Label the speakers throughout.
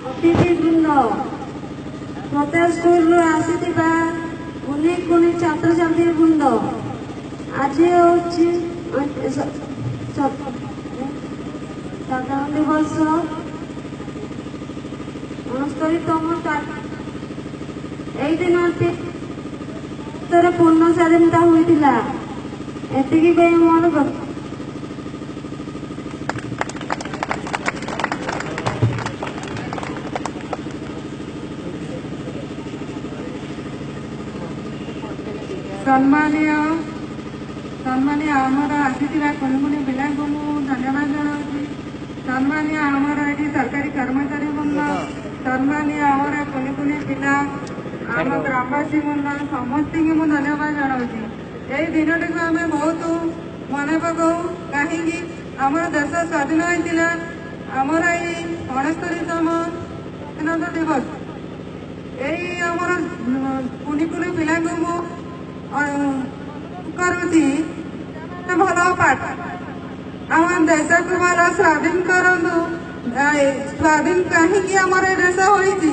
Speaker 1: ଅତିଥି ବୃନ୍ଦ, ପ୍ରତ୍ୟେକ ସ୍କୁଲରୁ ଆସିଥିବା କୁନି କୁନି ଛାତ୍ରଛାତ୍ରୀ ବୃନ୍ଦ, ଆଜି ହେଉଛି ସାଧାରଣ ଦିବସ 69ତମ। ଏଇ ଦିନଟି ପୂର୍ଣ୍ଣ ସ୍ୱାଧୀନତା ହୋଇଥିଲା। ଏତିକି କହି ମୋର
Speaker 2: ସମ୍ମାନୀୟ ଆମର ଆସିଥିବା କୁନି କୁନି ପିଲାଙ୍କୁ ମୁଁ ଧନ୍ୟବାଦ ଜଣାଉଛି। ସମ୍ମାନୀୟ ଆମର ଏଠି ସରକାରୀ କର୍ମଚାରୀ ବୃନ୍ଦ, ସମ୍ମାନୀୟ ଆମର କୁନି କୁନି ପିଲା, ଆମ ଗ୍ରାମବାସୀ ବୃନ୍ଦ, ସମସ୍ତଙ୍କୁ ମୁଁ ଧନ୍ୟବାଦ ଜଣାଉଛି। ଏଇ ଦିନଟିକୁ ଆମେ ବହୁତ ମନେ ପକାଉ, କାହିଁକି ଆମର ଦେଶ ସ୍ୱାଧୀନ ହୋଇଥିଲା। ଆମର ଏଇ 69ତମ ସ୍ୱାଧୀନତା ଦିବସ, ଏଇ ଆମର କୁନି କୁନି ପିଲାଙ୍କୁ ମୁଁ କରୁଛି, ଭଲ ପାଠ ଆମ ଦେଶକୁ ଭଲ ସ୍ୱାଧୀନ କରନ୍ତୁ। ସ୍ୱାଧୀନ କାହିଁକି ଆମର ଏ ଦେଶ ହୋଇଛି,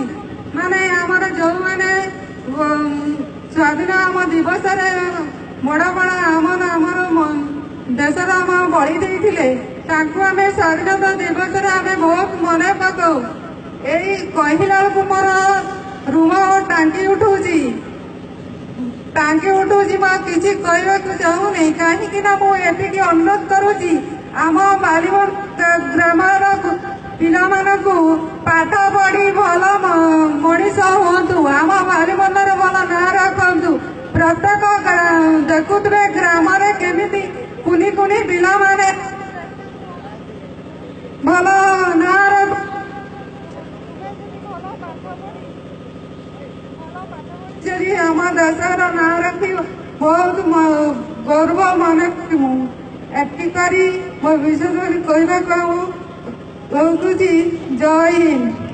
Speaker 2: ମାନେ ଆମର ଯୋଉମାନେ ସ୍ୱାଧୀନ ଆମ ଦିବସରେ ବଡ଼ ବଡ଼ ଆମର ଦେଶର ଆମ ବଳି ଦେଇଥିଲେ, ତାଙ୍କୁ ଆମେ ସ୍ୱାଧୀନତା ଦିବସରେ ଆମେ ବହୁତ ମନେ ପକାଉ। ଏଇ କହିଲା ବେଳକୁ ମୋର ରୁମ ଟାଙ୍କି ଉଠଉଛି, ଟାଙ୍କି ଉଠଉଛି। ମୁଁ କିଛି କହିବାକୁ ଚାହୁଁନି, କାହିଁକି ନା ମୁଁ ଏତିକି ଅନୁରୋଧ କରୁଛି, ଆମ ବାଲିବନ୍ଦ ଗ୍ରାମର ପିଲାମାନଙ୍କୁ ପାଠ ପଢି ଭଲ ମଣିଷ ହୁଅନ୍ତୁ, ଆମ ବାଲିବନ୍ଧର ଭଲ ନାଁ ରଖନ୍ତୁ। ପ୍ରତ୍ୟେକ ଦେଖୁଥିବେ ଗ୍ରାମରେ କେମିତି କୁନି କୁନି ପିଲାମାନେ ଭଲ ନାଁ ରଖ। ଯଦି ଆମ ଦେଶର ନାଁ ରଖିବ, ବହୁତ ଗର୍ବ ମନେ ମୁଁ ଏତିକି କରି ମୋ ବିଶେଷ କରି କହିବାକୁ ରହୁଛି। ଜୟ ହିନ୍ଦ।